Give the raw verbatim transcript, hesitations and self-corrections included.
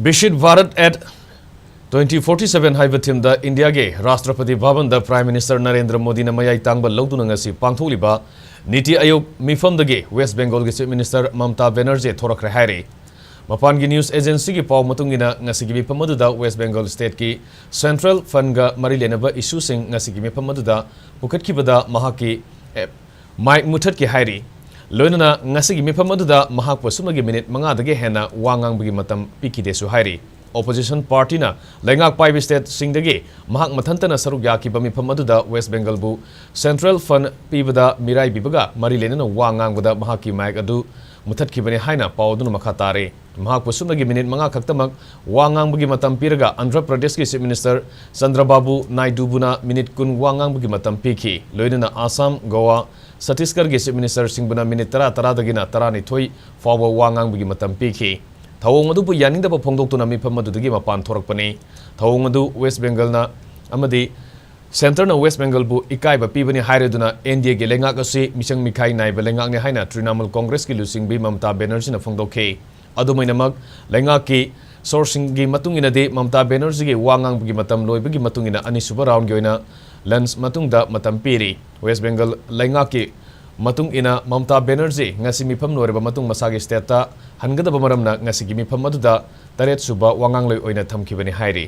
Viksit Bharat at twenty forty-seven ꯍꯥꯏꯕ ꯊꯤꯝꯗ ꯏꯟꯗꯤꯌꯥꯒꯤ ꯔꯥꯁꯇ꯭ꯔꯄꯇꯤ ꯚꯕꯟꯗ ꯄ꯭ꯔꯥꯏꯝ ꯃꯤꯅꯤꯁꯇꯔ ꯅꯔꯦꯟꯗ꯭ꯔ ꯃꯣꯗꯤꯅ ꯃꯌꯥꯏ ꯇꯥꯡꯕ ꯂꯧꯗꯨꯅ ꯉꯁꯤ ꯄꯥꯡꯊꯣꯛꯂꯤꯕ ꯅꯤꯇꯤ ꯑꯌꯣꯒ ꯃꯤꯐꯝꯗꯒꯤ ꯋꯦꯁ ꯕꯦꯡꯒꯣꯜꯒꯤ ꯆꯤꯐ ꯃꯤꯅꯤꯁꯇꯔ ꯃꯝꯇꯥ ꯕꯦꯅꯔꯖꯤ ꯊꯣꯔꯛꯈ꯭ꯔꯦ ꯍꯥꯏꯔꯤ꯫ ꯃꯄꯥꯟꯒꯤ ꯅ꯭ꯌꯨꯁ ꯑꯦꯖꯦꯟꯁꯤꯒꯤ ꯄꯥꯎ ꯃꯇꯨꯡ ꯏꯟꯅ, ꯉꯁꯤꯒꯤ ꯃꯤꯐꯝ ꯑꯗꯨꯗ ꯋꯦꯁ ꯕꯦꯡꯒꯣꯜ ꯁ꯭ꯇꯦꯠꯀꯤ ꯁꯦꯟꯇ꯭ꯔꯦꯜ ꯐꯟꯒ ꯃꯔꯤ ꯂꯩꯅꯕ ꯏꯁꯨꯁꯤꯡ ꯉꯁꯤꯒꯤ ꯃꯤꯐꯝ ꯑꯗꯨꯗ ꯄꯨꯈꯠꯈꯤꯕꯗ ꯃꯍꯥꯛꯀꯤ, ꯑꯦ, ꯃꯥꯏꯛ ꯃꯨꯊꯠꯈꯤ ꯍꯥꯏꯔꯤ꯫ ꯂꯣꯏꯅꯅ ꯉꯁꯤꯒꯤ ꯃꯤꯐꯝ ꯑꯗꯨꯗ ꯃꯍꯥꯛꯄꯨ ꯑꯁꯨꯞꯅꯒꯤ ꯃꯤꯅꯤꯠ ꯃꯉꯥꯗꯒꯤ ꯍꯦꯟꯅ ꯋꯥ ꯉꯥꯡꯕꯒꯤ ꯃꯇꯝ ꯄꯤꯈꯤꯗꯦꯁꯨ ꯍꯥꯏꯔꯤ꯫ ꯑꯣꯄꯣꯖꯤꯁꯟ ꯄꯥꯔꯇꯤꯅ ꯂꯩꯉꯥꯛ ꯄꯥꯏꯕ ꯁ꯭ꯇꯦꯠꯁꯤꯡꯗꯒꯤ ꯃꯍꯥꯛ ꯃꯊꯟꯇꯅ ꯁꯔꯨꯛ ꯌꯥꯈꯤꯕ ꯃꯤꯐꯝ ꯑꯗꯨꯗ ꯋꯦꯁ ꯕꯦꯡꯒꯜꯕꯨ ꯁꯦꯟꯇ꯭ꯔꯦꯜ ꯐꯟ ꯄꯤꯕꯗ ꯃꯤꯔꯥꯏꯕꯤꯕꯒ ꯃꯔꯤ ꯂꯩꯅꯅ ꯋꯥ ꯉꯥꯡꯕꯗ ꯃꯍꯥꯛꯀꯤ ꯃꯥꯏꯛ ꯑꯗꯨ ꯃꯨꯊꯠꯈꯤꯕꯅꯤ ꯍꯥꯏꯅ ꯄꯥꯎ ꯑꯗꯨꯅ ꯃꯈꯥ ꯇꯥꯔꯤ꯫ ꯃꯍꯥꯛꯄꯨ ꯑꯁꯨꯞꯅꯒꯤ ꯃꯤꯅꯤꯠ ꯃꯉꯥ ꯈꯛꯇꯃꯛ ꯋꯥ ꯉꯥꯡꯕꯒꯤ ꯃꯇꯝ ꯄꯤꯔꯒ ꯑꯟꯙ꯭ꯔ ꯄ꯭ꯔꯗꯦꯁꯀꯤ ꯆꯤꯐ ꯃꯤꯅꯤꯁꯇꯔ ꯆꯟꯗ꯭ꯔꯕꯥꯕꯨ ꯅꯥꯏꯗꯨꯕꯨꯅ ꯃꯤꯅꯤꯠ ꯀꯨꯟ ꯋꯥ ꯉꯥꯡꯕꯒꯤ ꯃꯇꯝ ꯄꯤꯈꯤ꯫ ꯂꯣꯏꯅꯅ ꯑꯁꯥꯝ, ꯒꯣꯋꯥ, ꯁꯠꯇꯤꯁꯒꯔꯒꯤ ꯆꯤꯐ ꯃꯤꯅꯤꯁꯇꯔꯁꯤꯡꯕꯨꯅ ꯃꯤꯅꯤꯠ ꯇꯔꯥ, ꯇꯔꯥꯗꯒꯤꯅ ꯇꯔꯥꯅꯤꯊꯣꯏ ꯐꯥꯎꯕ ꯋꯥ ꯉꯥꯡꯕꯒꯤ ꯃꯇꯝ ꯄꯤꯈꯤ꯫ ꯊꯧꯑꯣꯡ ꯑꯗꯨꯕꯨ ꯌꯥꯅꯤꯡꯗꯕ ꯐꯣꯡꯗꯣꯛꯇꯨꯅ ꯃꯤꯐꯝ ꯑꯗꯨꯗꯒꯤ ꯃꯄꯥꯟ ꯊꯣꯔꯛꯄꯅꯤ꯫ ꯊꯧꯑꯣꯡ ꯑꯗꯨ ꯋꯦꯁ ꯕꯦꯡꯒꯜꯅ ꯑꯃꯗꯤ ꯁꯦꯟꯇꯔꯅ ꯋꯦꯁ ꯕꯦꯡꯒꯜꯕꯨ ꯏꯀꯥꯏꯕ ꯄꯤꯕꯅꯤ ꯍꯥꯏꯔꯗꯨꯅ ꯑꯦꯟ ꯗꯤ ꯑꯦꯒꯤ ꯂꯩꯉꯥꯛ ꯑꯁꯤ ꯃꯤꯆꯪ ꯃꯤꯈꯥꯏ ꯅꯥꯏꯕ ꯂꯩꯉꯥꯛꯅꯤ ꯍꯥꯏꯅ ꯇ꯭ꯔꯤꯅꯥꯃꯨꯜ ꯀꯣꯡꯒ꯭ꯔꯦꯁꯀꯤ ꯂꯨꯆꯤꯡꯕꯤ ꯃꯝꯇꯥ ꯕꯦꯅꯔꯖꯤꯅ ꯐꯣꯡꯗꯣꯛꯈꯤ꯫ ꯑꯗꯨꯃꯥꯏꯅꯃꯛ, ꯂꯩꯉꯥꯛꯀꯤ ꯁꯣꯔꯁꯁꯤꯡꯒꯤ ꯃꯇꯨꯡ ꯏꯟꯅꯗꯤ ꯃꯝꯇꯥ ꯕꯦꯅꯔꯖꯤꯒꯤ ꯋꯥ ꯉꯥꯡꯕꯒꯤ ꯃꯇꯝ ꯂꯣꯏꯕꯒꯤ ꯃꯇꯨꯡ ꯏꯟꯅ ꯑꯅꯤꯁꯨꯕ ꯔꯥꯎꯟꯒꯤ ꯑꯣꯏꯅ ꯂꯟꯆ ꯃꯇꯨꯡꯗ ꯃꯇꯝ ꯄꯤꯔꯤ꯫ ꯋꯦꯁ ꯕꯦꯡꯒꯜ ꯂꯩꯉꯥꯛꯀꯤ ꯃꯇꯨꯡ ꯏꯟꯅ ꯃꯝꯇꯥ ꯕꯦꯅꯔꯖꯤ ꯉꯁꯤ ꯃꯤꯐꯝ ꯂꯣꯏꯔꯕ ꯃꯇꯨꯡ ꯃꯁꯥꯒꯤ ꯁ꯭ꯇꯦꯠꯇ ꯍꯟꯒꯗꯕ ꯃꯔꯝꯅ ꯉꯁꯤꯒꯤ ꯃꯤꯐꯝ ꯑꯗꯨꯗ ꯇꯔꯦꯠ ꯁꯨꯕ ꯋꯥꯉꯥꯡꯂꯣꯏ ꯑꯣꯏꯅ ꯊꯝꯈꯤꯕꯅꯤ ꯍꯥꯏꯔꯤ꯫